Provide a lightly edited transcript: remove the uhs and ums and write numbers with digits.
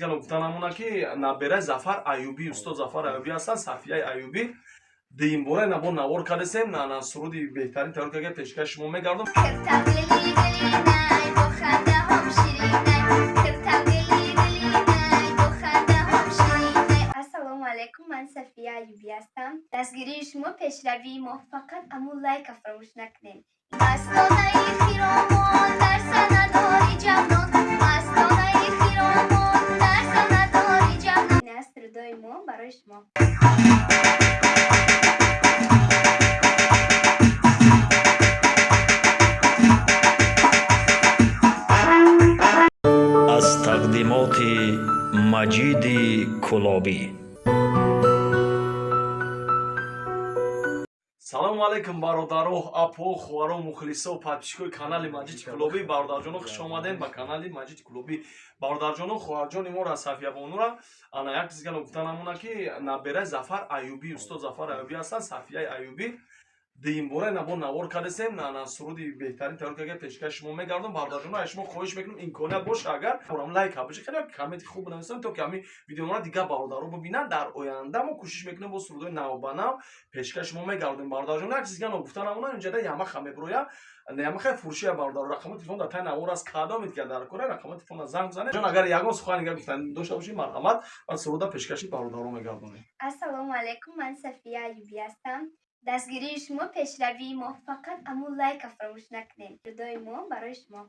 чиз гуфта намона, ки набераи Зафар Аюбӣ, устод Зафар Аюбӣ ҳастанд, Сафияи Аюбӣ. Дуюм бора набо навор кардесем, на суруди беҳтарин тайёр карда пешкаши шумо мегардам. Киртам дили дилинай, бо хандаҳом ширинай. Киртам дили дилинай, бо хандаҳом ширинай. Ассалому алайкум, ман Сафия Аюбӣ ҳастам. Дастгирии шумо пешравии мо, фақат аму лайка фаромӯш накунед. Мастонаи хиромон дар санадори ҷавнон, мастонаи хиромон дар санадори ҷавнон. Ин аст рудои мо барои шумо. Аз тақдимоти Маҷиди Кулобӣ. Салому алайкум, бародаро, апо, хоҳаро, мухлисо, подписчикои канали Маҷиди Кулобӣ. Бародарҷоно, хуш омадем ба канали Маҷиди Кулобӣ. Бародарҷоно, хоҳарҷони моро, Сафиябонура, ана як чиз гуфта намона, ки набераи Зафар Аюбӣ, устод Зафар Аюбӣ ҳастанд, Сафияи Аюбӣ. Дуюм бора набо навор кардесем, на суруди беҳтарин тайёр карда пешкаши шумо мегардам. Бародарҷоно, аз шумо хоҳиш мекунам, имконият боша, агар орам лайк боши, хеле комменти хуб бинависам, то ки ҳамин видеоро дигар бародаро бибинанд. Дар оянда мо кӯшиш мекунем, бо сурудҳои навбанав пешкаши шумо мегардем. Бародарҷоно, як чиз дига ногуфта намона: инҷода Ямаха меброя, Ямаха фурӯшия. Бародаро, рақами телефон дар таи навор аст. Кадомед ки дар кора, рақами телефона занг бизанед. Ҷон, агар ягон сухан дига гуфтан дошта бошӣ, марҳамат, ва суруда пешкаши бародаро мегардонем. Ассалому алайкум, ман Сафия Аюбӣ ҳастам. Дастгирии шумо пешравии мо, фақат аму лайка фаромӯш накунед. Рудои мо барои шумо.